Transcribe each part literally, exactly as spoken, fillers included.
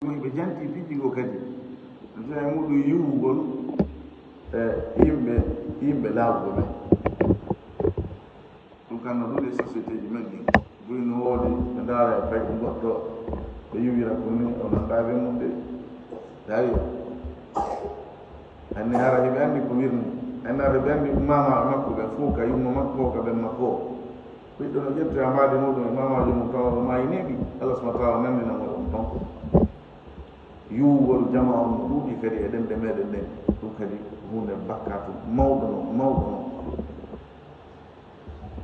Ɓe janti piiji goo kadi. Ɗum tawii e muɗum yiwugol e yimɓe, yimɓe laawuɓe ɓen. Ɗum kan no ɗum e société ji men ɗin. Buy no woodi, ɓe ndaara e payɗi goɗɗo, ɓe yiwira ko ni, o nanndaa ɓe mum de. Dari. Anni hara hiɓe anndi ko wirni. Anni hara hiɓe anndi maamaaɓe makko ɓen fof ka yumma makko, ka ɓen makko. Ɓiɗɗo no ƴettoya mbaadi muɗum e maamaajo mum tawa o maayi neeɓi. Allah subhanahu wa ta'ala nannina mo ɗum ton. Yiwugol jamaa on no ɗuuɗi kadi e ɗemɗe meɗen ɗen. Ɗum kadi ko huunde bakkatu mawɗo no, mawɗo no.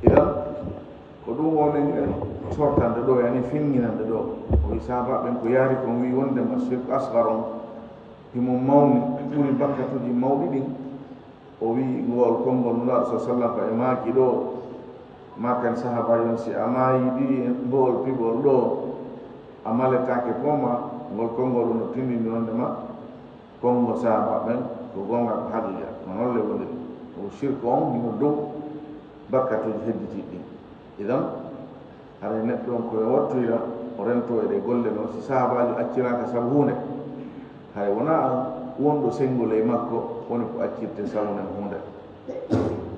Idan, ko ɗum woni en sortande ɗo, yani finginande ɗo. O wi sahaaba ɓen ko yaari kon wi wondema shirk asgar on himo mawni, ɓuri bakkatuji mawɗi ɗin. O wi ngol konngol Nulaaɗo sa sallam ko e maaki ɗo, maakan sahaaba on si a maayi ɗi e ngol pibol ɗo, a maletaake pooma, ngol konngol no tindini wondema Konngol sahaaba ɓen ko goonga, ko haqiiqa, ko noon le woniri. Ko shirk on hino dow bakkatuuji hedditiiɗi ɗin. Idan, haray neɗɗo on ko yo wattoyra, o rentoo e ɗee golle ɗon. Si sahaabaajo acciraaka sabu huunde, haray wonaa an wonɗo senngol e makko woni ko accirte sabu nden huunde.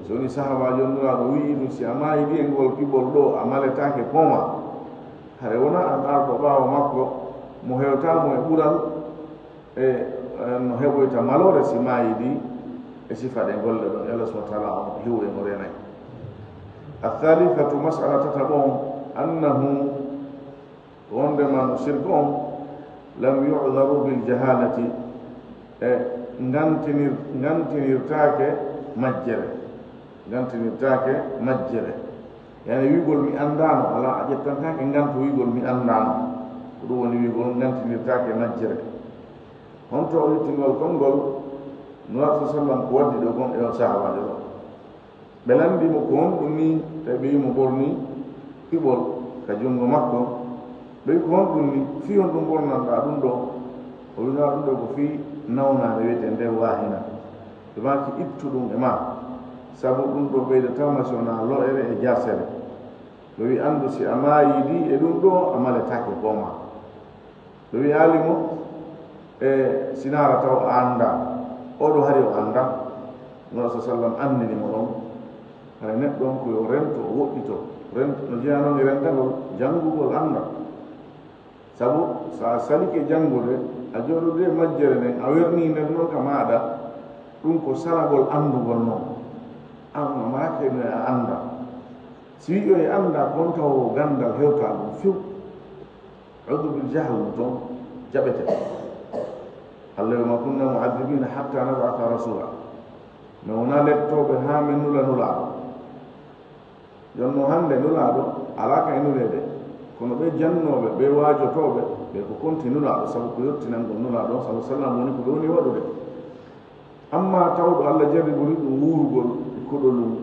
So woni sahaabaajo on Nulaaɗo wi'i ɗum, si a maayi ɗi e ngol pibol ɗo, a maletaake pooma. Haray wonaa an arɗo ɓaawo makko mo hewtaa mo e ɓural, e, e no heɓoyta maloore si maayi ɗi e sifa ɗe golle ɗon. Allah subhanahu wa ta'ala on hiwo e mo renay. Athalithatu, mas'ala tataɓo on, annahu, wondema no shirk on, lam yu'dharu bil jahalati, e ngantinir-, ngantinirtaake majjere, ngantinirtaake majjere. Yani wi'ugol mi anndaano, alaa, a ƴettantaake nganto wi'ugol mi anndaano. Ko ɗum woni wi'ugol ngantinirtaake majjere. Honto o yettingol konngol Nulaaɗo sa sallam ko waddi ɗo kon e on sahaabaajo ɗo? Ɓe lanndi mo ko honɗum ni, tawi ɓe wi'i mo ɓorni piɓol ka junngo makko. Ɓe wi'i ko honɗum ni, fii honɗum ɓornanɗaa ɗum ɗo? O wi'i ɗum ɗo ko fii nawnaare wiyetee nde waahina. Ɓe maaki ittu ɗum e maa, sabu ɗum ɗo ɓeydataa ma si wonaa lo'ere e jaasere. Ɓe wi'i anndu si a maayii ɗi e ɗum ɗo, a maletaake koo maa. Ɓe wi'aali mo, e sinaara taw a anndaa, oo ɗo hari o anndaa. Nulaaɗo sa sallam anndini mo ɗon. Hara neɗɗo on ko yo rento, o woɗɗito. Rento no jeyaa non e rentagol, janngugol annda. Sabu so a salike janngude, a jooɗodu e majjere nden, a wernii nden non ka maaɗa, ɗum ko salagol anndugol non. An a maake no a anndaa. Si wi'i o e anndaa, kon taw ganndal hewtaa ɗum few. Udhru bil jahl no toon jaɓete. Allah wi, "Wa ma kunna mu'adhibina hatta nab'atha rasula." Men wonaa lettooɓe haa men nula Nulaaɗo. Jooni non hannde Nulaaɗo alaa ka e nuleede. Kono ɓee jannooɓe, ɓee waajotooɓe, ɓe ko konti Nulaaɗo, sabu ko yottinangol Nulaaɗo, sallallahu alaihi wasallam, woni ko ɓe woni waɗude. Ammaa tawɗo Allah jarribori ɗum wuurugol e koɗolum,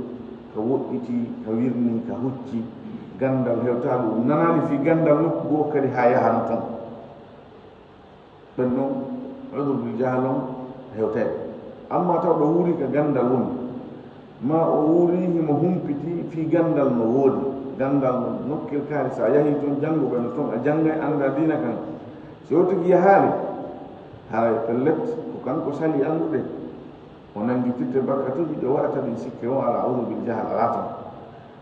ka woɗɗitii, ka wirnii, ka huccii, ganndal hewtaali, ɗum nanaali fii ganndal nokku goo kadi haa yahana ton. Ɓen non, udhru bil jahl on hewtay ɓe. Ammaa tawɗo wuurii ka ganndal woni, maa o wuurii himo humpitii fii ganndal no woodi, ganndal no nokkel kaari, so a yahii ton, jannguɓe no ton, a janngay, anndaa diina kan. Si o tigi yahaali, haray pellet, ko kanko sali anndude. O nanngitirte bakkatuuji ɗi o waɗata ɗin, sikke woo alaa, udhru bil jahl alaa ton.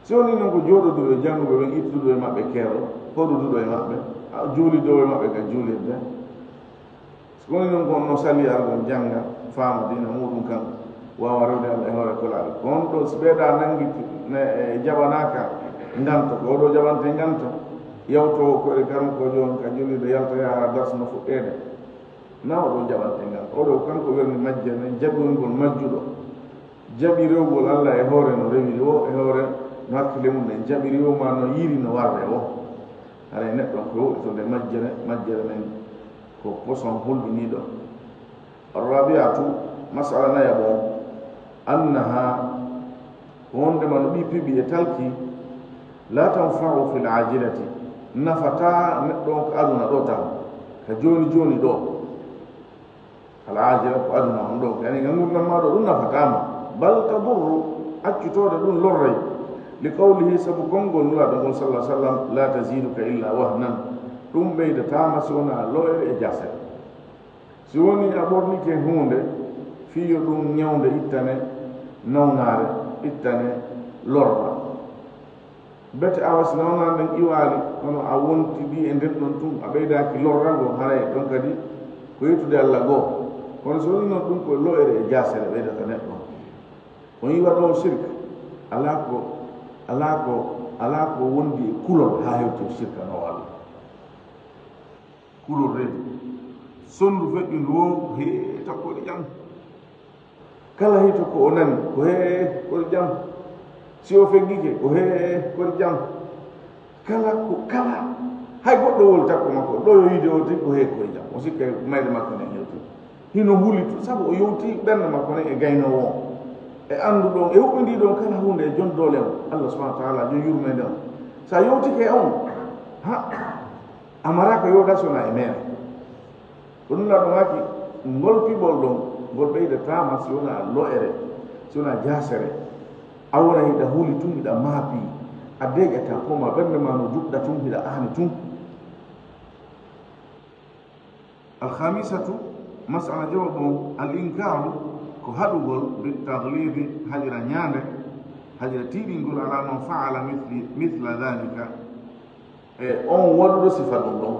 Si wonii non ko jooɗoduɗo e jannguɓe ɓen, ittuduɗo e maɓɓe keerol, hoɗuduɗo e maɓɓe, a juulidowo e maɓɓe ka juulirde. Si wonii non ko on no sali argol jannga, faama diina muuɗum kan, waawa rewde Allah e hoore kolaaɗo. Ko on ɗoo, si ɓee ɗaa nanngi, ne, e jaɓanaaka nganto, ko oo ɗoo jaɓante nganto, yawtoowo koyɗe karamokoojo on ka juulirde, yalta yaha dars no fuɗɗeede. Na o ɗoo jaɓante ngal. O ɗoo kanko werni majjere nden, jaɓingol majjuɗo. Jaɓi rewgol Allah e hoore no rewiri woo, e hoore no hakkille mum nden jaɓiri woo, maa no yiɗi no warre woo. Haray neɗɗo on ko woɗɗitoo nde majjere, majjere nden ko poson hulɓiniiɗo. Arrabi'atu, mas'ala nayaɓo on, annaha Ko wondema no ɗii piɓi e talki, la tanfa'u fil ajilati, nafataa neɗɗo on ka aduna ɗoo tan, ka jooni jooni ɗoo. Al ajila ko aduna on ɗoo, yani ka ngurndan maa ɗoo, ɗum nafataa ma. Bal tadurru, accutoode ɗum lorray. Li qawlihi, sabu konngol Nulaaɗo ngol, sallallahu alaihi wasallam, la taziduka illa wahnan. Ɗum ɓeydataama si wonaa lo'ere e jaasere. Si wonii a ɓornike huunde fii yo ɗum ñawnde ittane nawnaare, ittane lorra. Bete awa si nawnaare nden iwaali, kono a wontidii e nden ɗon tun, a ɓeydaaki lorrago, haray ɗon kadi ko yettude Alla goo. Kono si wonii non ɗum ko lo'ere e jaasere ɓeydata neɗɗo. On yiwa ɗoo sirka, alaa ko, alaa ko, alaa ko wondi e kulol haa hewti o sirkanoowo Alla. Kulol reedu. Sondu feƴƴundu woo, hee, taw ko waɗi jam. Kala hito ko o nani, ko hee, ko waɗi jam. Si o feggike, ko hee, ko waɗi jam. Kala ko, kala, hay goɗɗo wol takko makko, ɗo yo yiide o tigi, ko hee, ko waɗi jam. O sikka e mayde makko nden hewti. Hino huli tun, sabu o yewti ɓernde makko nden e gaynoowo on. E annduɗo on, e huɓindii ɗon kala huunde e jon doole on, Allah subhanahu wa ta'ala, jon yurmeende on. Sa yewtike e on, ha, a maraaka yooɗa si wonaa e meere. Ko ɗum Nulaaɗo maaki, ngol piɓol ɗon, ngol ɓeydataama si wonaa lo'ere, si wonaa jaasere. A wona hiɗa huli tun, hiɗa maapi, a deeƴataa ko ma ɓernde ma no duɗɗa tun, hiɗa aani tun. Alkhamisatu, mas'ala jawabu on, al inkaaru, ko haɗugol, bi taglidi, haɗira ñaande, haɗira tiiɗingol, ala man fa'ala mithli, mithla dhalika, e on waɗuɗo sifa ɗum ɗon.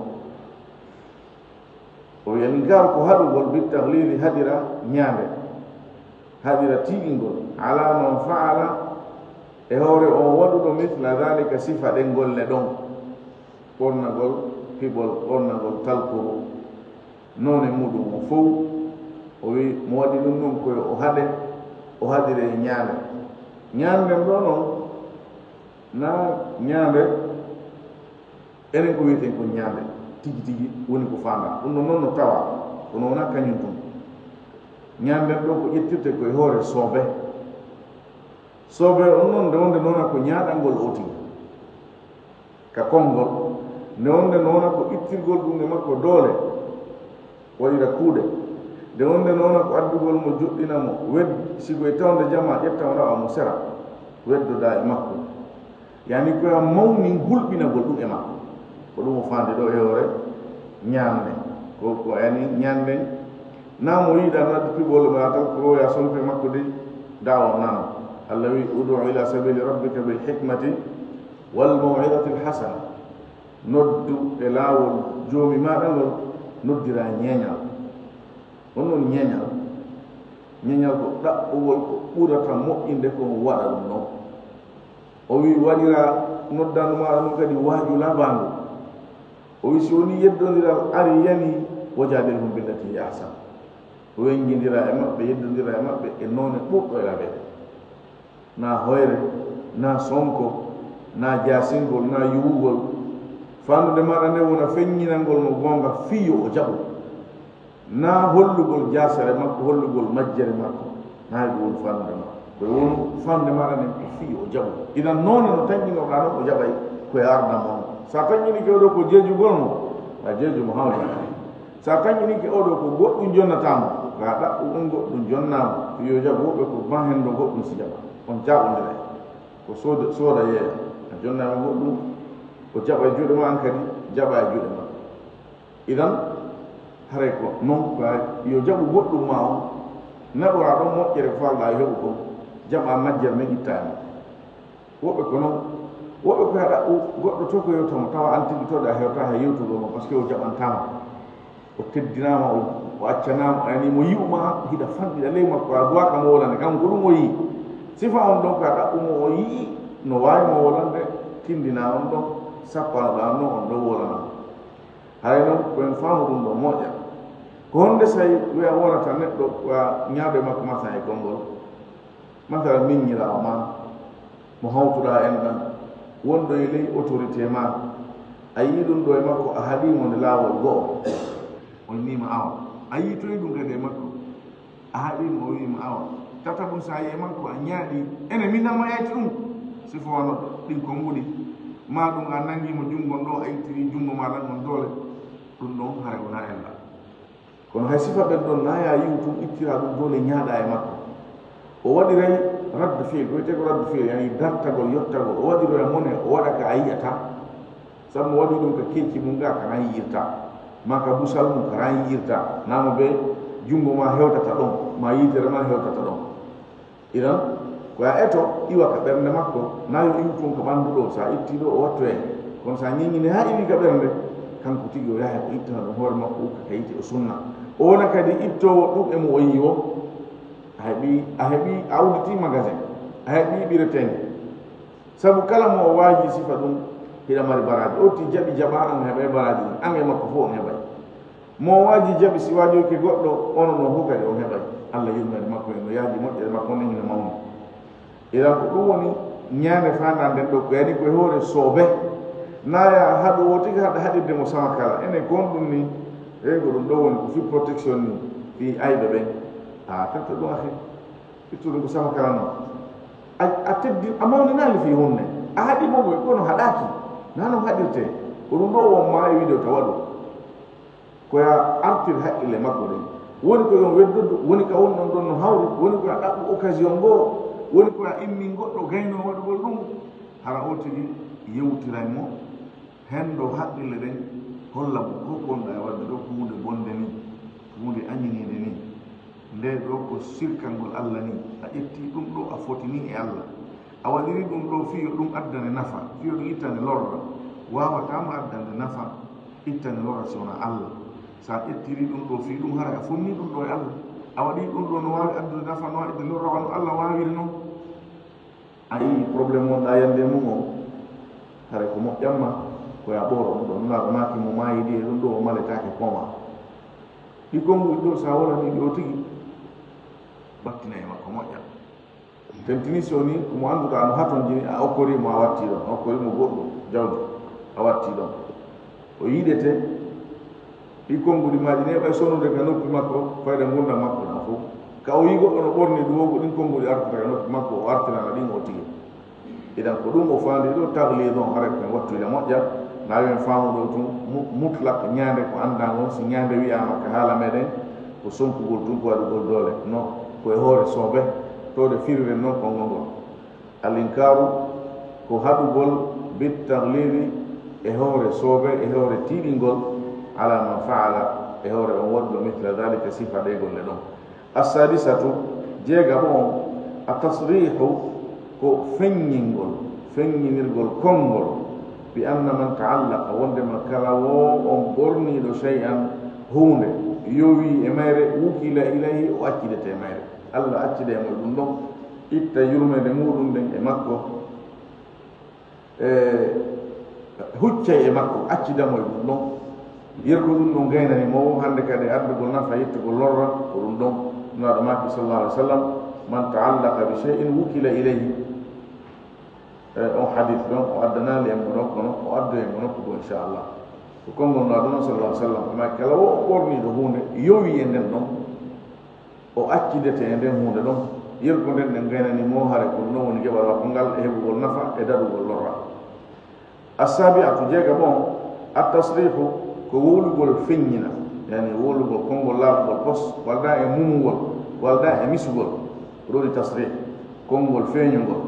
O wiya, al inkaaru ko haɗugol, bi taglidi, haɗira ñaande, haɗira tiiɗingol, ala man fa'ala, e hoore on waɗuɗo, mithla dhalika, sifa ɗen golle ɗon. Ɓornagol piɓol, ɓornagol talkuru, noone muɗum o fow, o wi mo waɗi ɗum ɗum ko yo o haɗe, o haɗire e ñaande. Ñaande nden ɗo non, na ñaande, enen ko wiyeten ko ñaande, tigi tigi woni ko faandaa. Ɗum ɗon non no tawa, kono wonaa kañum tun. Ñaande nden ɗo ko ƴettirte ko e hoore soobe. Soobe on non nde wonde noona ko ñaaɗangol o tigi. Ka konngol, nde wonde noona ko ittirgol ɗum e makko doole, waɗira kuuɗe. Nde wonde noona ko addugol mo, joɗɗina mo, wed-, si ko e tawnde jamaa, ƴetta mo, nawa mo sera, weddodaa e makko. Yani ko ya mawnin hulɓinagol ɗum e makko. Ko ɗum o faandi ɗo e hoore ñaande. Ko, ko yani ñaande, na mo yiɗa no addi piɓol ma taw ko roya sonko e makko de, daawa nano. Allah wi, "Ud'u ila sabili rabbika bil hikmati wal maw'izati al hasana." Noddu e laawol Joomi maaɗa ngol, noddira ñeeñal. On non ñeeñal. Ñeeñal ko ɗaɓɓowol ko ɓurata moƴƴinde ko waɗa ɗum non. O wi, waɗira noddaandu maaɗa ndun kadi waaju labaandu. O wi, si wonii yeddondiral ari yani, wajadilhum billati hiya ahsan. Wenjindira e maɓɓe, yeddondira e maɓɓe e noone ɓurɗo e labeede. Na hoyre, na sonko, na jaasingol, na yuwugol. Fannude maɗa nde wona feññinangol mo goonga fii yo o jaɓu. Na hollugol jaasere makko, hollugol majjere makko. Na e ɗum woni fannude ma. Ko woni fannude maɗa nden ko fii o jaɓu. Idan noone no tañƴinoɗaa non o jaɓay ko e arda mo. Sa tañƴinike o ɗo ko jeejugol mo, a jeeju mo hawjata. Sa tañƴinike o ɗo ko goɗɗum jonnataa mo, ga ɗaɓɓu on goɗɗum jonnaa mo. Fii yo jaɓu woɓɓe ko ban hen ɗo goɗɗum si jaɓa. On jaɓondire. Ko sooda, sooda yeeya. A jonnaa mo goɗɗum, o jaɓa e juuɗe ma an kadi, jaɓa e juuɗe ma. Idan, haray ko non, ko yo jaɓu goɗɗum ma on, naɓoraa ɗon moƴƴere ko falɗaa yo heɓu kon, jaɓaa majjere nden ittaa e makko. Woɓɓe ko non, woɓɓe ko haɗa u-, goɗɗo to ko yewta mo, tawa an tigi toɗa hewta he yewtugol mo, parce que o jaɓantaa ma. O teddinaama, o, o accanaama, o yani mo yi'u ma, hiɗa fanɗiɗa ley makko, a duwaaka mo wolande, kanko ko ɗum o yi'i. Sifa on ɗon ko a ɗaɓɓu mo o yi'i, no waawi mo wolande, tindinaa on ɗon, sappanoɗaa on ɗon, on ɗon wolana mo. Haray non, ko en faamu ɗum ɗo moƴƴa. Ko honde say wi'a wonata neɗɗo ko a ñaaɗo e makko masa e konngol? Masala miññiraawo ma, mo hawtuɗaa en ɗan, wonɗo e ley autorité ma, a yi'i ɗum ɗo e makko, a haɗii mo nde laawol go'o. O wi'i ma awa. A yi'itoyi ɗum kadi e makko. A haɗii mo, o wi'i ma awa. Tataɓun sa yi'i e makko, a ñaaɗi. Ene min nama yayti ɗum. Si fo wano ɗin ko mbuɗi. Ma ɗum a nangi mo junngo ɗo, a ittiri junngo ma ɗan on doole. Ɗum ɗon haray wonaa ella. Kono hay sifa ɓen ɗon na ya yi'u tun ittira ɗum doole ñaaɗa e makko. O waɗiray radd fi'l, ko wiyetee ko radd fi'l, yani dartagol, yottagol. O waɗiroya mone, o waɗa ka a yi'ata. Sabu mo waɗi ɗum ka keeci mum ga, ka ran yiyirta, ma ka busal mum, ka ran yiyirta, na mo be junngo ma hewtata ɗon, ma yitere ma hewtata ɗon. Iran, ko ya eto iwa ka ɓernde makko, na yo iwu tun ka ɓanndu ɗo, sa itti ɗo o wattoyay. Kono sa ñeññini ha iwi ka ɓernde, kanko tigi o yahay o ittana ɗum hoore makko, ukka ka yiite o sunna. O wona kadi ittoowo ɗum e mo o yiwo. A heɓi, a heɓi, a udditi magasin, a heɓi ɓireteende. Sabu kala mo o waaji sifa ɗum, hiɗa mari baraaji. O ti jaɓi jaɓa, an heɓay baraaji ɗin. An e makko fof on heɓay. Mo o waaji jaɓi si waajoyke goɗɗo, ono ɗon fof kadi on heɓay. Allah yurmere makko e no yaaji moƴƴere makko nden hino mawni. Iran ko ɗum woni ñaande faandaa nden ɗo, ko yani ko e hoore soobe. Naaya haɗo o tigi haɗa haɗirde mo sama kala. Enen ko on ɗum ni, e ko ɗum ɗo woni ko fi protection ni, fi ayɓe ɓen. A tefta ɗum ahi. Ittude ko sama kala noon. A, a teddi, a mawninaali fii hunde. A haɗi mo koy, kono haɗaaki. Na noon haɗirtee. Ko ɗum ɗo won ma e wiide o tawa ɗum. Ko ya artir haqqille makko ɗen. Woni ko yon weddudu, woni ka won ɗon ɗon no hawri, woni ko ya ɗaɓɓu occasion ngoo, woni ko ya immin goɗɗo gaynoo waɗugol ɗum. Hara o tigi yewtiray mo. Hendo haqqille ɗen holla mo ko gonɗa e waɗde ɗo ko huunde bonde ni, ko huunde añiniinde ni. Nde ɗo ko sirkangol Allah ni. A ƴetti ɗum ɗo a fotini e Allah. A waɗiri ɗum ɗo fii yo ɗum addane nafa, fii yo ɗum ittane lorra. Waawata mo addande nafa, ittane lorra si wonaa Allah. Sa ƴettiri ɗum ɗo fii ɗum hara a fonni ɗum ɗo e Allah. A waɗi ɗum ɗo no waawi addude nafa, no waawi addude lorra, wano Allah waawiri non. A yii problème wonɗa yande mum on, hara ko moƴƴamma, ko ya ɓooro ɗum ɗo, nulaaɗo maaki mo maayi ɗi e ɗum ɗo o maletaake koma. Ɗi konnguɗi ɗo sa wonani ɗi o tigi, battina e makko moƴƴa. Tentini si woni ko mo annduɗa no hatonjini, a okkori mo a watti ɗon, a okkori mo goɗɗum, jawdi, a watti ɗon. O yiɗete, ɗi konnguɗi maaji ne ɓay sonude ka noppi makko, fayda ngurndan makko ɗan fof. Ka o yii goɗɗo no ɓorni ɗum o, ko ɗin konnguɗi artata ka noppi makko, o artirana ɗin o tigi. Idan ko ɗum o faandi ɗo, taglid on, hara ko en wattu ila moƴƴa, na yo en faamu ɗo tun, mu-, mutlaq, ñaande ko anndaa ngon, si ñaande wi'aama ka haala meɗen, ko sonkugol tun, ko waɗugol doole. No, ko e hoore soobe, towde firiren non konngol ngol. Al inkaaru ko haɗugol bit taglidi e hoore soobe, e hoore tiiɗingol, ala man faala, e hoore on waɗuɗo mithla dhalika, sifa ɗe golle ɗon. Assadisatu, jeegaɓo on, a tasrihu ko feññingol, feññinirgol konngol, bi anna man taallaqa, wondema kala wo on ɓorniiɗo shay'an, huunde, yowi e mayre, wukila ilayhi, o accidete e mayre. Allah accida e mo ɗum ɗon. Itta yurmeende muɗum nden e makko, e huccay e makko, accida mo e ɗum ɗon. Yergo ɗum ɗon gaynani mo, hannde kadi addugol nafa, yettugol lorra, ko ɗum ɗon. Nulaaɗo maaki sallallahu alaihi wasallam, "Man ta'allaqa bi shay'in wukila ilayhi." E on hadith ɗon, o addanaali en mo ɗon, kono o addoy en mo nokku goo, inchallah. Ko konngol Nulaaɗo non sallallahu alaihi wasallam, ma kala wo o ɓorniiɗo huunde, yowi e nden ɗon. O accidete e nden huunde ɗon, yergo nden ɗen gaynani mo, hare ko ɗum ɗon woni geɓal makko ngal e heɓugol nafa e daɗugol lorra. Assabi'atu, jeegaɓo on, at-tasrihu ko wowlugol feññina, yani wowlugol konngol laaɓugol pos, walda e mumugol, walda e misugol, ko ɗo woni tasrih, konngol feeñugol.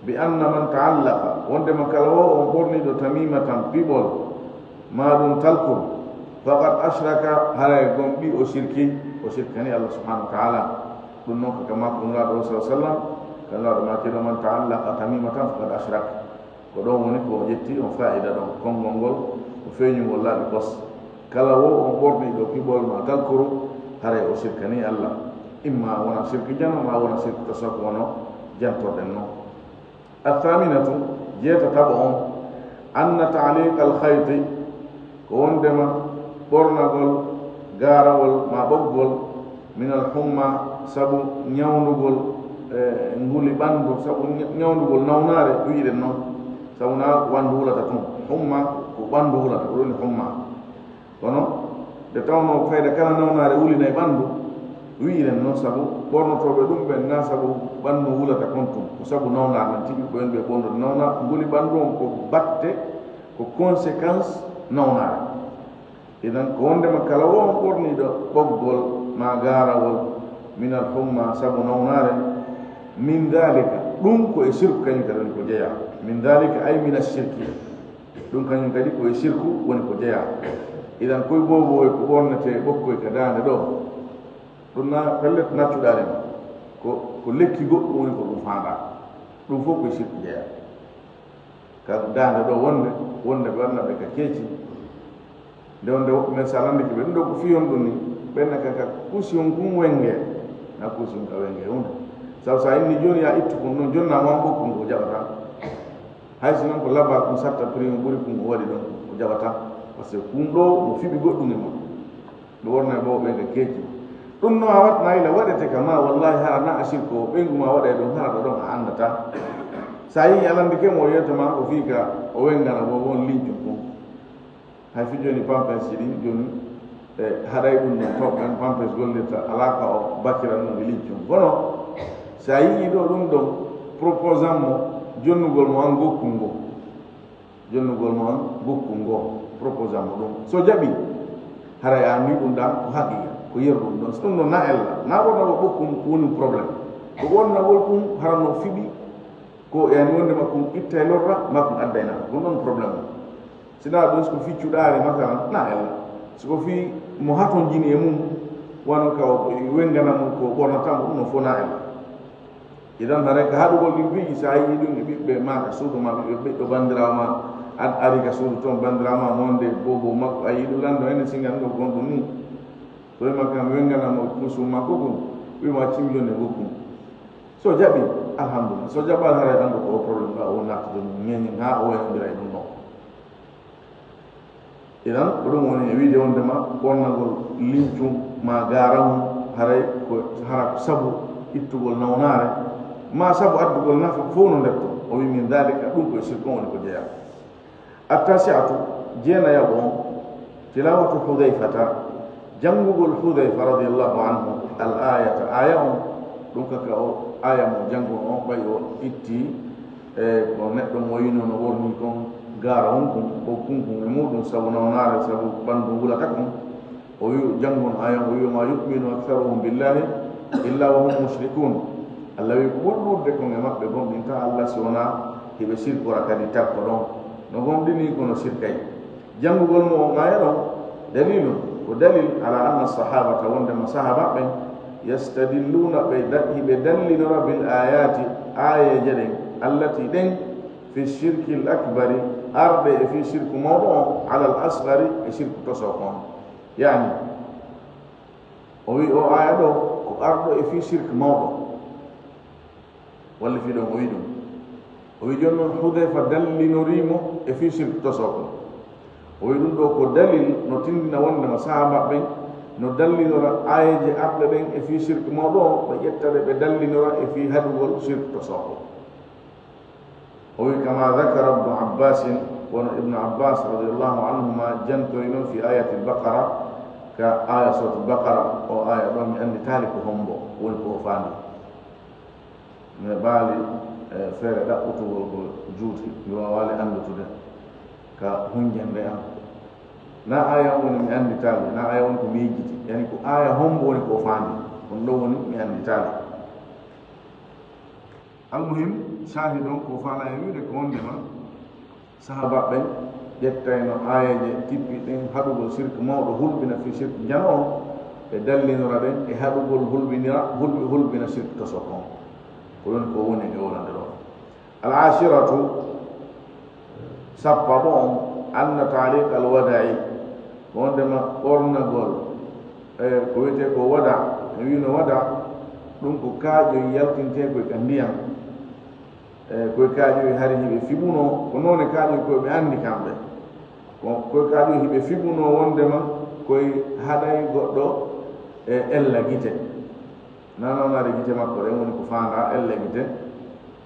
Bi anna man ta'allaqa, wondema kala wo on ɓorniiɗo tamimatan, piɓol, ma ɗum talkuru, faqad ashraka, haray gomɗi o shirki, o shirkani Allah subhanahu wa ta'ala. Ɗum noon ko ka maako Nulaaɗo sallallahu alaihi wasallam, ka Nulaaɗo maaki ɗo, "Man ta'allaqa tamimatan faqad ashrak." Ko ɗon woni ko o ƴetti on faa'ida ɗon, konngol ngol, ko feeñungol laaɓi pos. Kala wo on ɓorniiɗo piɓol ma talkuru, haray o shirkani Allah. Imma wona shirki jano, ma wona shirki tasawuf, wano jantorɗen non. Athaminatu, jeetataɓo on, anna ta'liqal khayti, ko wondema ɓornagol gaarawol ma ɓoggol, minal humma, sabu ñawndugol, e, nguli ɓanndu, sabu ña-, ñawndugol nawnaare, wi'uɗen non, sabu na ko ɓanndu wulata tun. Humma ko ɓanndu wulata, ko ɗum woni humma. Kono nde tawnoo fayda kala nawnaare wulinay ɓanndu, wi'iren non sabu ɓornotooɓe ɗum ɓen, na sabu ɓanndu wulata kon tun, ko sabu nawnaare nden tigi, ko en ɓe ɓornude nawna-, nguli ɓanndu on ko batte, ko conséquence nawnaare. Idan ko wondema kala wo on ɓorniiɗo ɓoggol ma gaarawol minal humma sabu nawnaare, min dhalika, ɗum ko e shirku kañum kadi woni ko jeyaa. Min dhalika ay min ashirki. Ɗum kañum kadi ko e sirku woni ko jeyaa. Idan koy boobo e ko ɓornetee ɓokkoy ka daande ɗoo, ɗum na pellet na cuɗaali ma. Ko, ko lekki goɗɗum woni ko ɗum faandaa. Ɗum fof ko e sirku jeyaa. Ka daande ɗoo wonde, wonde ɓe waɗna ɓe ka keeci. Nde wonde woɓɓe men sa landike ɓe, ɗum ɗoo ko fii on ɗum ni, ɓen na ka, ka kuusi on kun wenge, na kuusi on ka wenge hunde. Sabu sa inni jooni ya ittu kun ɗon, jonna mo an ɓokku ngu o jaɓata. Hay si non ko labaa kun satta prix on ɓuri kun o waɗi ɗon, o jaɓata. Parce que kun ɗoo mo fiɓi goɗɗum e makko. Ɓe wonno e mawɓe ɓen ka keeci. Ɗum no a waɗna ila waɗete ka ma, wallahi hara na a sirko, ɓeyngu ma waɗa e ɗum hara ɗo ɗon a anndataa. Sa yii a landike mo o yewta ma ko fii ka o wengana mo won lincum kun. Hay fi jooni pampers ji ɗin jooni, e, haɗay ɗum ɗon to ɓen pampers gollirta alaa ka o bakira ɗum e lincum. Kono sa yii ɗo ɗum ɗon, proposant mo jonnugol mo an gokkun ngon. Jonnugol mo an gokkun ngon, proposant mo ɗum. So jaɓi, haray a anndi ɗum ɗan ko haqiqa, ko yeru ɗum ɗon. So ɗum ɗon na ella, na wonnagol ɓokkun woni problème. Ko wonnagol kun hara no fiɓi, ko yani wonde makkun ittay lorra, makkun addayna. Ɗum ɗon problème on. Si na ɗum so ko fii cuɗaare masalan, na ella. So ko fii mo hatonjini e mum, wano ka o wengana mum ko ɓornata mo, ɗum no fof na ella. Idan haray ka haɗugol ɗin piiji, so a yii ɗum e ɓiɓɓe ma ka suudu ma, ɓiɓɓe ɓiɗɗo banndiraawo ma, ad-, ari ka suudu toon banndiraawo ma, wonde boobo makko, a yii ɗum lanndo enen singan ɗo gonɗum ni. Koye makko kam wengana mo kuusu makko kun, wiima cim jonne gokkun. So jaɓi, alhamdulillah. So jaɓaali haray anndu ko o problème ɗa o naatude ɗum, ŋeñen haa o waynondira e ɗum ɗon. Idan, ko ɗum woni e wiide wondema ɓornagol lincum ma garamum haray ko, hara ko sabu ittugol nawnaare, ma sabu addugol nafa fof no ndetto. O wi min dalika, ɗum ko e sirku on woni ko jeyaa. Attasi'atu, jeenayaɓo on, tilawatu Hudayfata, janngugol Hudayfa radiyallahu anhu al ayata, aya on, ɗum kaka o aya mo janngun on, ɓay o itti, e ko neɗɗo mo yino no worni kon gaara on kun, ko kunkun e muɗum, sabu nawnaare, sabu ɓanndu ngulata kon. O wi, janngun aya on, o wi, "Ma yu'minu aktharuhum billahi illa wa hum mushrikun." Allah wi, ko ɓuri ɗuuɗude kon e maɓɓe gomɗinta Allah si wonaa hiɓe sirkora kadi takko ɗon. No gomɗini kono sirkay. Janngugol mo on aya ɗon, dalilun, ko dalil ala anna sahabata, wondema sahaba ɓen, yastadilluna, ɓe da-, hiɓe dallinora bil ayati, ayeeje ɗen, allati ɗen, fi shirkil akbari, arɗe e fi shirku mawɗo on, alal asgari, e shirku toso kon. Yani, o wi o aya ɗo, ko arɗo e fi shirk mawɗo. Walla fii ɗon o wi ɗum. O wi jooni noon Hudayfa dallinoriimo e fii sirk tosoo ko. O wi ɗum ɗoo ko dalil no tindina wondema sahaaba ɓen no dallinora aayeeje arɗe ɗen e fii sirk mawɗo o, ɓe ƴetta ɗe ɓe dallinora e fii haɗugol sirk tosoo ko. O wi, kama dhakara Ibnu Abbasin, wano Ibnu Abbas radiyallahu anhuma jantori noon fi ayatil Baqara, ka aya suratul Baqara, o aya ɗon mi anndi taali ko hombo woni ko o faandi. Mi heɓaali, eh, feere ɗaɓɓutugol ko juuti, mi waawaali anndutude ka hunjannde am. Na aya on woni mi annditaali, na aya on ko mi yejjiti. Yani ko aya hombo woni ko o faandi, on ɗon woni mi annditaali. Almuhim, shahid on ko o faala e wiide ko wondema, Sahaaba ɓen ƴettayno aayeeje tippiɗen haɗugol sirk mawɗo hulɓina fii sirk njano on, ɓe dallinora ɗen e haɗugol hulɓinira, hulɓi-, hulɓina sirk toso kon. Ko ɗon ko woni e wonande ɗon. Al ashiratu, sappaɓo on, anna taaliq al wada'i, ko wondema ɓornagol, e ko wiyetee ko wada, mi wiino wada, ɗum ko kaaƴoy yaltinteekoy ka ndiyam. E koye kaaƴoy hari hiɓe fiɓunoo, ko noone kaaƴoy koye ɓe anndi kamɓe. Ko koye kaaƴoy hiɓe fiɓunoo wondema koye haɗay goɗɗo e ella gite. Nanonaade gite makko ɗen woni ko faandaa ella gite,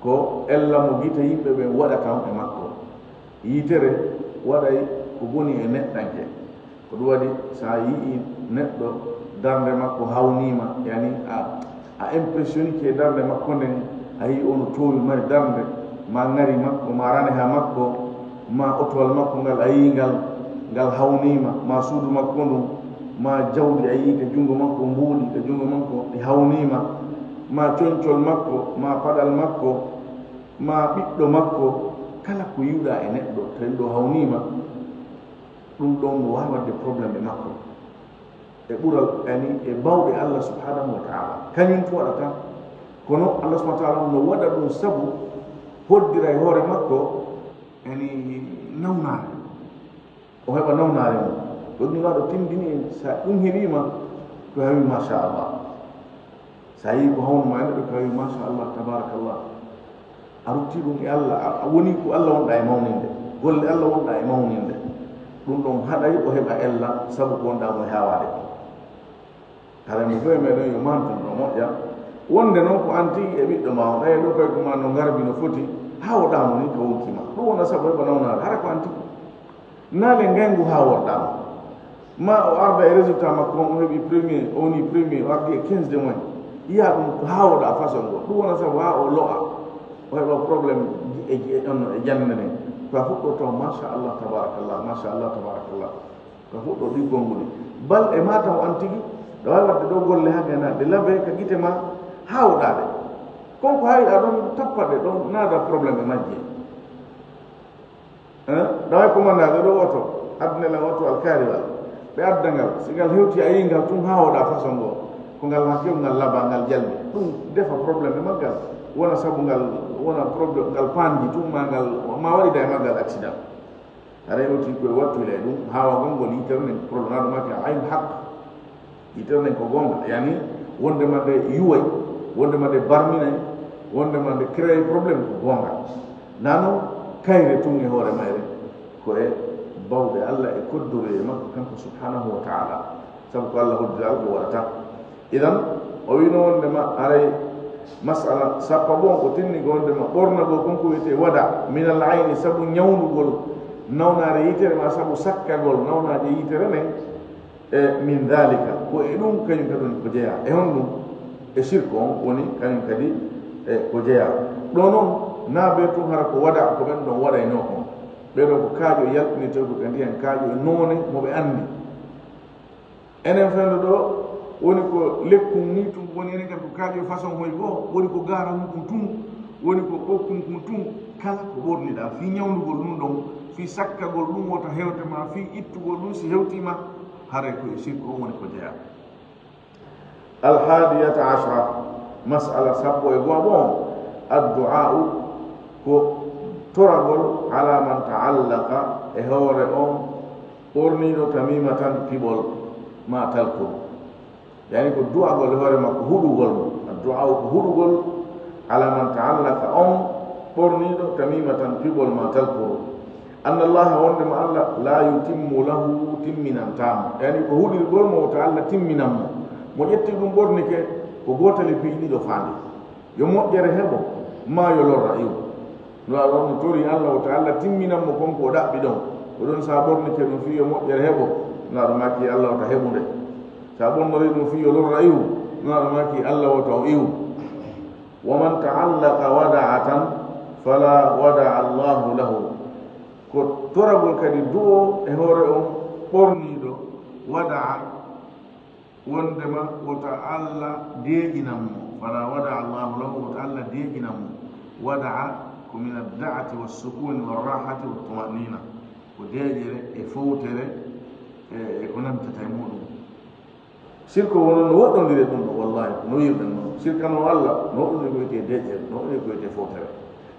ko ella mo gite yimɓe ɓen waɗata on e makko. Yitere waɗay ko boni e neɗɗanke. Ko ɗum waɗi, so a yi'ii neɗɗo darnde makko hawniima, yani a, a impressionnike e darnde makko nden, a yi'ii ono toowi mari darnde, ma ŋari makko, ma raneha makko, ma otowal makko ngal a yi'ii ngal, ngal hawniima, ma suudu makko ndun, ma jawdi a yi'ii ka junngo makko, mbuuɗi ka junngo makko ɗi hawniima, ma concol makko, ma paɗal makko, ma ɓiɗɗo makko, Kala ko yiwɗa e neɗɗo, tawi ɗo hawniima, ɗum ɗon no waawi waɗde problème e makko. E ɓural, yani, e bawɗe Allah subhanahu wa ta'ala. Kañum tun waɗata. Kono Allah subhanahu wa ta'ala no waɗa ɗum sabu hoddira e hoore makko, yani, nawnaare. O heɓa nawnaare mum. Ɗum Nulaaɗo tindini en, so ɗum heɓiima, ko heɓi, machallah. So a yii ko hawnu ma e neɗɗo, ko heɓi, machallah, tabarakallah. A rutti ɗum e Allah, a, a woni ko Allah wonɗa e mawninde. Golle Allah wonɗa e mawninde. Ɗum ɗon haɗay o heɓa ella, sabu ko wonɗa mo e haawaade ko. Hara mo fof e meɗen yo mantan ɗo moƴƴa. Wonde noon ko an tigi e ɓiɗɗo ma o, ɗaya ɗo kay ko ma no ngarbi no foti, haawoɗa mo ni ka wonkii ma. Ɗum wona sabu heɓa nawnaare, hara ko an tigi. Naale ngayngu haaworɗa mo. Ma o arda e résultat makko on, o heɓi premier, o woni premier, o ardi e quinze de moins. Yiya ɗum ko haawoɗa façon ngo. Ɗum wona sabu haa o lo'a. O heɓa problème e, e, on no e jannde nden. Ko a fuɗɗoto, machallah, tabarakallah, machallah, tabarakallah. Ko fuɗɗo ɗi konguɗi. Bal e ma taw an tigi, ɗo waawi waɗde ɗo golle haa gayna, ɗe labe ka gite ma, haawoɗa ɗe. Kon ko haawiɗa ɗon, tappa ɗe ɗon, naada problème e majje. Hein? Ɗo waawi commandade ɗo oto, addane lan oto alkaariwal. Ɓe adda ngal, si ngal hewti a yii ngal tun haawoɗa façon ngo. Ko ngal hakke ngal laba, ngal jalbi. Ɗum defa problème e maggal. Wona sabu ngal, wona problème, ngal panji tun ma ngal, ma waɗida e maggal accident. Haray o tii koye wattu e ɗum, haawagol ngol yitere nden, problème aɗa maki ayn haq. Yitere nden ko goonga, yani wonde ma nde yuway, wonde ma nde barminay, wonde ma nde créé problème ko goonga. Nano kayre tun e hoore mayre, ko e bawɗe Allah e koddoree makko kanko subhanahu wa ta'ala. Sabu ko Allah hoddira ko waɗata. Idan, o wiino wonde ma haray masala sappo bon ko tinni ko wonde ma ɓornagol kon ko wiyetee wada minal ayni, sabu ñawndugol nawnaare yitere ma sabu sakkagol nawnaaje yitere nden. E min dhalika, ko e ɗum kañum kadi woni ko jeyaa. E honɗum? E sirku on woni kañum kadi e ko jeyaa. Ɗo noon, naa ɓe tun hara ko wada ko ɓen ɗon waɗaynoo kon. Ɓee ɗoo ko kaaƴo yaltinirtee ko ka ndiyan kaaƴo e noone mo ɓe anndi. Enen fenndo ɗo woni ko lekkun ni tun, woni enen kadi ko kaaƴo façon hoy goo, woni ko gaara hunkun tun, woni ko ɓokkun kun tun, kala ko ɓorniɗaa fii ñawndugol ɗum ɗon, fii sakkagol ɗum wota hewte ma, fii ittugol ɗum si hewtii ma, haray ko e sirku on woni ko jeyaa. Alhaadiyata ashra, mas'ala sappo e go'o on, addu'a'u ko toragol ala man ta'allaqa e hoore on ɓorniiɗo tamimatan piɓol ma talkuru. Yani ko du'agol e hoore makko huɗugol mo. Addu'a'u ko huɗugol ala man ta'allaqa on ɓorniiɗo tamimatan piɓol ma talkuru. Anna Allaha wonde mo Allah la yutimmu lahu timminantaa mo. Yani ko huɗirgol mo wota Allah timminan mo. Mo ƴetti ɗum ɓornike ko gootali piiji ɗiɗo faande. Yo moƴƴere heɓo, maa yo lorra iw. Nulaaɗo on no tori Allah wota Allah timminan mo kon ko o ɗaɓɓi ɗon. Ko ɗon sa ɓornike ɗum fii yo moƴƴere heɓo, Nulaaɗo maaki Allah wota heɓu nde. Sa ɓornori ɗum fii yo lorra iw, Nulaaɗo maaki Allah wota o iw. Wa man ta'allaqa wada'atan fala wada'a Allahu lahu. Ko toragol kadi du'o e hoore on ɓorniiɗo wada'a, wondema wota Allah deeƴinan mo. Fala wada'a Allahu lahu, wota Allah deeƴinan mo. Wada'a ko min ad-da'ati was-sukuni war-rahati wat-tuma'nina. Ko deeƴere e fowtere e, e ko nantata e muɗum. Sirko wono no woɗɗondiri e ɗum ɗo, wallahi, no wiirɗen noon. Sirkano Allah, no woɗɗondiri ko wiyetee deeƴere, no woɗɗondiri ko wiyetee fowtere.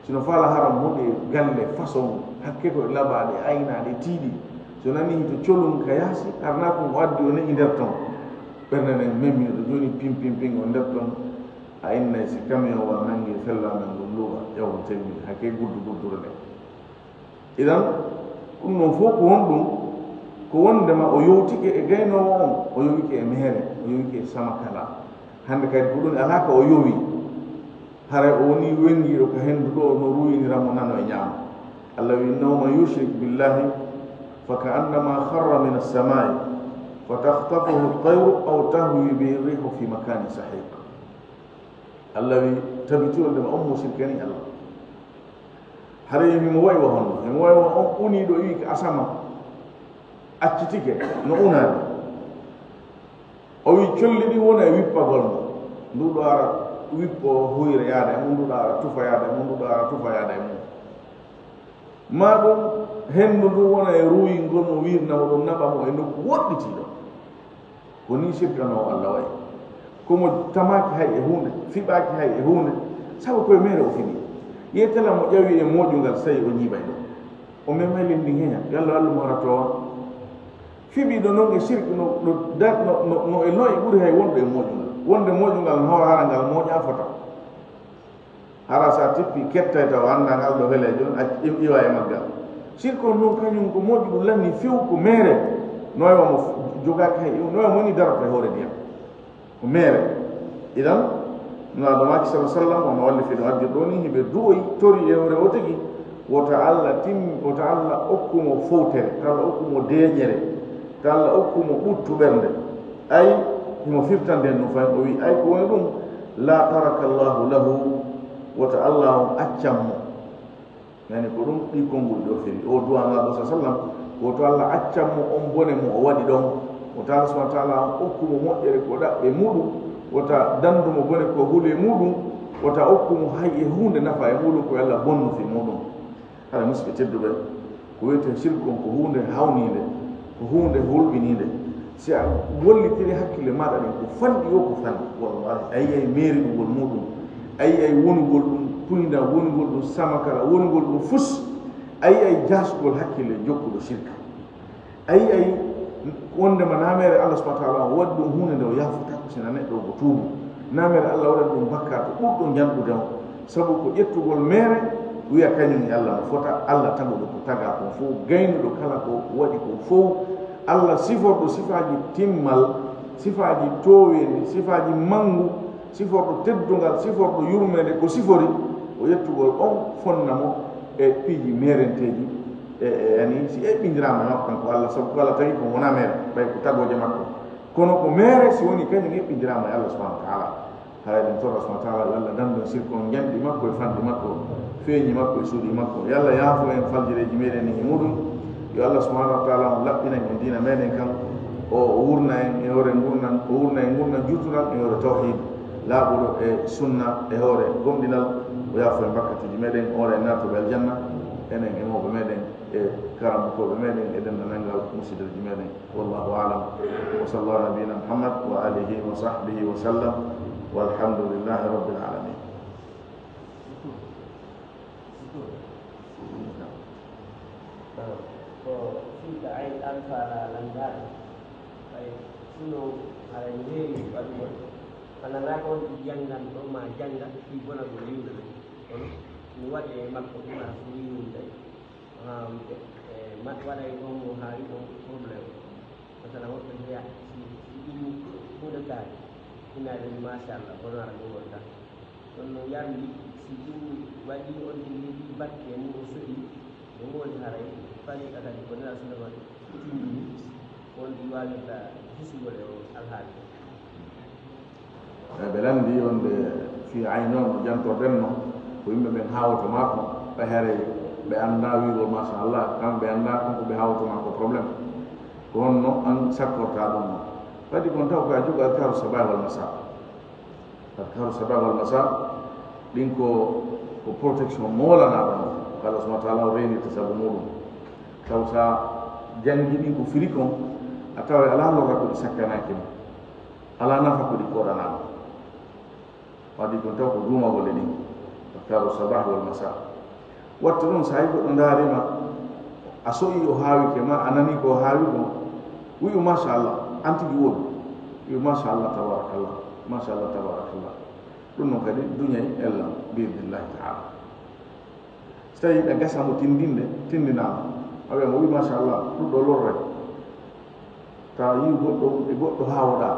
Sino faala haram hoɗi galle façon hakke ko laɓaaɗe, aynaaɗe, tiiɗi. So nani hito colum ka yaasi, arna ko o addi o ne'i nder ton. Ɓernde nden memmi ɗo jooni pim, pim, pim, o nder ton. A innay si camion wa nangi fella men ɗum luwa, ƴawon termine, hakke guddu guddure nde. Idan, ɗum ɗon fof ko honɗum? Ko wondema o yowtike e gaynoowo on, o yowike e meere, o yowike e samakala. Hannde kadi ko ɗum alaa ka o yowi. Haray o woni wenngiiɗo ka henndu ɗo no ruuyinira mo nano e ñaamo. Allah wi, "Innahu man yushrik billahi fa ka'annama kharra min as-samai fa takhtafuhu at-tayru aw tahwi bihi ar-rihu fi makanin sahiq." Allah wi, tabiti wondema on mo sirkani Allah. Haray himo wayi wa honno? Himo wayi wa on uniiɗo iwi ka asama, accitike, no unaani. O wi, colli ɗin wona e wippagol mo. Ndu ɗo ara wippo huyre yaada e mum, ndu ɗo ara tufa yaada e mum, ndu ɗo ara tufa yaada e mum. Maa ɗum henndu ndun wona e ruuyingol mo, wiirna mo ɗum, naɓa mo e nokku woɗɗitiiɗo. Ko nii sirkanoowo Alla wayi. Ko mo tamaaki hay e huunde, fiɓaaki hay e huunde, sabu ko e meere o fiɓi. Yettela mo ƴawi e moƴƴungal, so tawi o ñiiɓay ɗum. O memay leydi ndin heña, yo Alla wallu mo hara toowa. Fiɓiiɗo non e sirku no, no, no, no, no e lo'i ɓuri hay wonde e moƴƴungal. Wonde moƴƴungal no hawra hara ngal moƴƴa fota. Hara sa tippi kettay taw annda ngal ɗo heleejo, a iwa e maggal. Sirku on non kañum ko moƴƴu ɗum lanni few ko meere. No e wamo jogaaki hay, no e wamo ni darata e hoore ndiyam. Ko meere. Idan, Nulaaɗo maaki sala sallam, wano walli fii ɗo addir ɗo ni, hiɓe du'oy tori e hoore o tigi, wota Alla tim-, wota Alla okku mo fowtere, ta Alla okku mo deeƴere, ta Alla okku mo ɓuttu ɓernde. Ay, himo firtande en ɗum fayin, o wi'i, ay, ko woni ɗum, la taraka Allahu lahu, wota Alla on accan mo. Yani ko ɗum ɗi konngol ɗo firi. O du'a Nulaaɗo sa sallam, ko to Alla accan mo on bone mo o waɗi ɗon. Wota Alla subhanahu wa ta'ala on okku mo moƴƴere ko ɗaɓɓe muɗum, wota dandu mo bone ko hule muɗum, wota okku mo hay e huunde nafa e muɗum ko Alla bonnu fi muɗum. Hara musidɓe tedduɓe, ko wiyetee sirku on ko huunde hawniinde, ko huunde hulɓiniinde. Si a wallitiri hakkille maaɗa ɗen, ko fanɗi o ko fanɗi, wallahi, a yi'ay meeriɗungol muɗum, a yi'ay wonugol ɗum Puyna, wonugol ɗum Samakara, wonugol ɗum Fus, a yi'ay jaasugol hakkille jokkuɗo sirka. A yi'ay wondema nameere Allah subhanahu wa ta'ala on waɗi ɗum huunde nde o yaafata ko sina neɗɗo o tuubu. Nameere Allah waɗan ɗum bakkaatu ɓurɗo janɗude on. Sabu ko ƴettugol meere, wiya kañum e Allah no fota, Allah taguɗo ko tagaa kon fow, gaynuɗo kala ko waɗi kon fow, Allah siforɗo sifaaji timmal, sifaaji tooweendi, sifaaji manngu, siforɗo teddungal, siforɗo yurmeende, ko sifori, ko ƴettugol on fonna mo e piiji meerenteeji, e, e, yani, si eɓɓindiraama e makko kanko Allah, sabu ko Allah tagi kon wonaa meere, ɓay ko tagooje makko. Kono ko meere si woni kañum eɓɓindiraama e Allah subhanahu wa ta'ala. Haray ɗum torra subhanahu wa ta'ala, yo Allah dandu en sirku on, janɗi makko e fanɗi makko, feeñi makko e suuɗi makko. Yo Allah yaafo en faljireeji meɗen ɗin e muɗum. Yo Allah subhanahu wa ta'ala on laɓɓinan en diina meɗen kan. O, o wurna en e hoore ngurnan, o wurna en ngurnan juutunan e hoore tawhid, laaɓuɗo e sunna, e hoore gomɗinal. O yaafo en bakkatuuji meɗen, o waɗa en naatuɓe aljanna, enen e mawɓe meɗen, e karamokooɓe meɗen, e denndanangal musideeji meɗen. Wallahu a'lam. Wa sallallahu ala nabiyyina Muhammad wa alihi wa sahbihi wa sallam. Walhamdulillahi rabbil alamin. Ko fii ka ay alfaala lanndaaɗo, ɓay suno haray no heewi waɗugol. A nanaa ko on ɗi janngan ɗo ma jannga fii bonagol yimɓe ɓen. Kono mi waɗi e makko ɗum hara fuu yimɓe ɓen. Haa wiyde, e, ma-, waɗay ɗon mo haawi ɗon problème. Masala woɓɓe mbiya, si, si ɗum huunde kaari, ina ɗum machallah, kono ara ɗum wonta. Kono no yarndi, si ɗum waɗi on tigi heɓi batte mum o soɗi, ɗum woni haray fariqa kadi ko nela sunna ma tindini, ko on ɗi waawirta hisugol e o alhaali. E, ɓe lanndii wonde fii ayno no jantorɗen no, ko yimɓe ɓen haawoto maako, ɓe haray ɓe anndaa wi'ugol machallah, kamɓe ɓe anndaa kon ko ɓe haawoto maako problème. Ko honno an sakkortaa ɗum no? Kadi kon taw ko a jogo adkaru sabah wal masa. Adkaru sabah wal masa, ɗin ko, ko protection moolanaaɗo no, ko Allah subhanahu wa ta'ala o reenirta sabu muɗum. Taw sa janngi ɗin ko firi kon, a tawa alaa lorra ko ɗi sakkanaaki ma. Alaa nafa ko ɗi koɗanaa ma. Waɗi ɗum taw ko duumagol e ɗin. Adkaru sabah wal masa. Wattu ɗum, so hay goɗɗo ndaari ma, a so'i o haawike ma, a nani ko o haawi kon, wi'u machallah, an tigi woni. Wi'u machallah, tabarakallah, machallah, tabarakallah. Ɗum noon kadi duñay ellam, bi idnillahi ta'ala. So tawii ɓe gasa mo tindinde, tindinaama. A wiya mo, wi machallah, ɗum ɗo lorre. Ta yi'u goɗɗo, e goɗɗo haawoɗaa.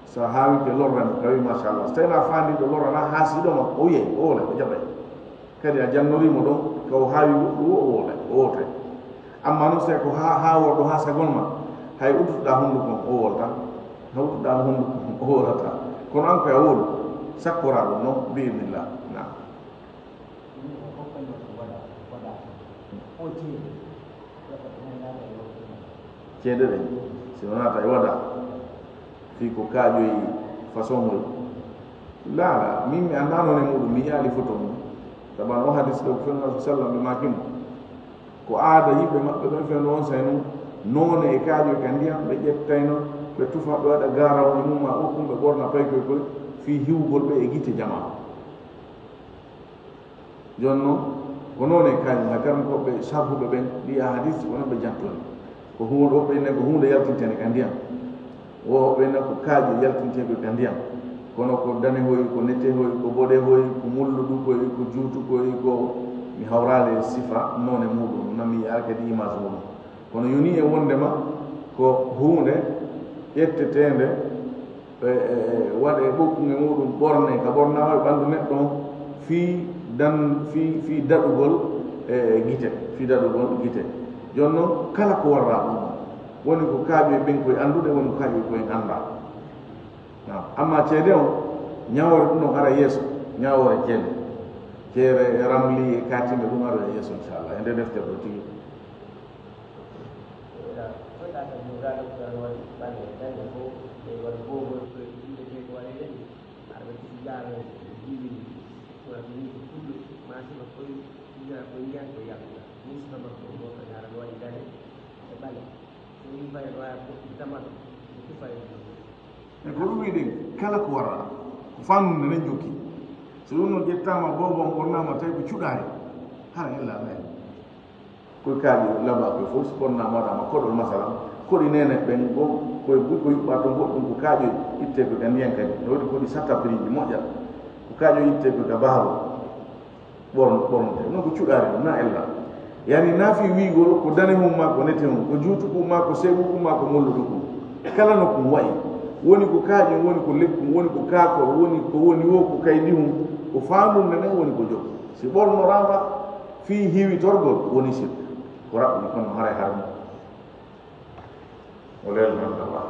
So a haawike lorrani, ka wi machallah. So tawii na faandiiɗo lorrana, haasiiɗo ma, o wiyay, o wole, o jaɓay. Kadi a jannorii mo ɗon, ka o haawi goɗɗum o, o wole, o wotay. Amma non, so tawii ko haa, haaworɗo haasagol ma, hay uddutoɗaa hunduko on, o wolta. Hay uddutoɗaa mo hunduko on, o wolata. Kono an koy a wolu, sakkoraa ɗum non, bi idnillah. Naam. Ceede ɗen, si o naata e wada, fii ko kaaƴoyi façon moy. Laa, laa, min mi anndaa noone muɗum, mi yi'aali foto mum. Sabu o hadis ɗo ko Fenna sallam ɓe maaki mo. Ko aada yimɓe maɓɓe ɓen, fewndo on say non, noone e kaaƴoy ka ndiyam, ɓe ƴettayno, ɓe tufa, ɓe waɗa gaaraw e mum, maa ɓokkun, ɓe ɓorna paykoy koy, fii hiwugol ɓe e gite jamaa. Jooni non, ko noone e kaaƴoy, hay karam ko ɓe sarhuɓe ɓen, ɗi ahadis, ko non ɓe jantori. Ko huunde, woɓɓe nen ko huunde yaltinteende ka ndiyam. Woɓɓe nen ko kaaƴoy yaltinteeɓe ka ndiyam. Kono ko danehoy, ko netehoy, ko boɗehoy, ko mulluɗukoy, ko juutukoy, ko mi hawraali e sifa noone muuɗum, non mi yi'aali kadi image muuɗum. Kono yonii e wonndema ko huunde ƴetteteende, e, e, e, waɗee ɓokkunge muuɗum, ɓornee ka ɓornaama e ɓanndu neɗɗo on, fii dan-, fii, fii daɗugol, e, e, gite, fii daɗugol gite. Jooni non, kala ko warraa ɗum ɗon, woni ko kaaƴoy ɓen koy anndude, woni ko kaaƴoy koy en anndaa. Naam. Amma ceede on, ñawoore ɗum ɗon ara yeeso, ñawoore ceede. Ceede Ramli e Katim e ɗum ara yeeso, inchallah, e nde deftere ɗo tigi. Koyɗa, koyɗa kam, no gaɗa ko tan waɗi ɓalle, dañde fof, e waɗa boobol, ko yimɓe ɓe ko waɗi rewɓe. Aɗa waɗi si jaaro, jiwini, ko waɗi ni ko kullu, ma sima koy, ina ko ndiyan ko yaltuɗa. Musidɗo makko o, mo ko ñaara, no waɗi dane e ɓale. So yii fayde ɗo, a ɗo, tama ɗo, ko fayde ɗo. E ko ɗum wiɗen, kala ko wara, ko fannude nen jokki. So ɗum no ƴettaama, boobo on ɓornaama, tawi ko cuɗaari, hara illa men. Ko kaaƴoy laba ko fof, so ɓornaama, waɗaama koɗol, masalan, koɗi neene ɓen, ko, ko, ko yuɓɓa toon goɗɗum, ko kaaƴoy ittee ko ka ndiyan kadi. No waɗi koɗi satta biriiji moƴƴa, ko kaaƴoy ittee ko ka baaro. Ɓorn-, ɓornete. Non ko cuɗaari ɗum, na ella. Yani, na fii wiigol ko danehun maa ko netehun, ko juutuku maa ko seeɓuku maa ko molluɗuku. Kala no kun wa'i. Woni ko kaaƴun, woni ko lekkun, woni ko kaakol, woni ko woni woo ko kaydihun, ko faandude nden woni ko jokku. Si ɓornoraama fii hiwitorgol, woni sirku. Ko raɓɓuɗi kono haray harmi. O leelno Allah.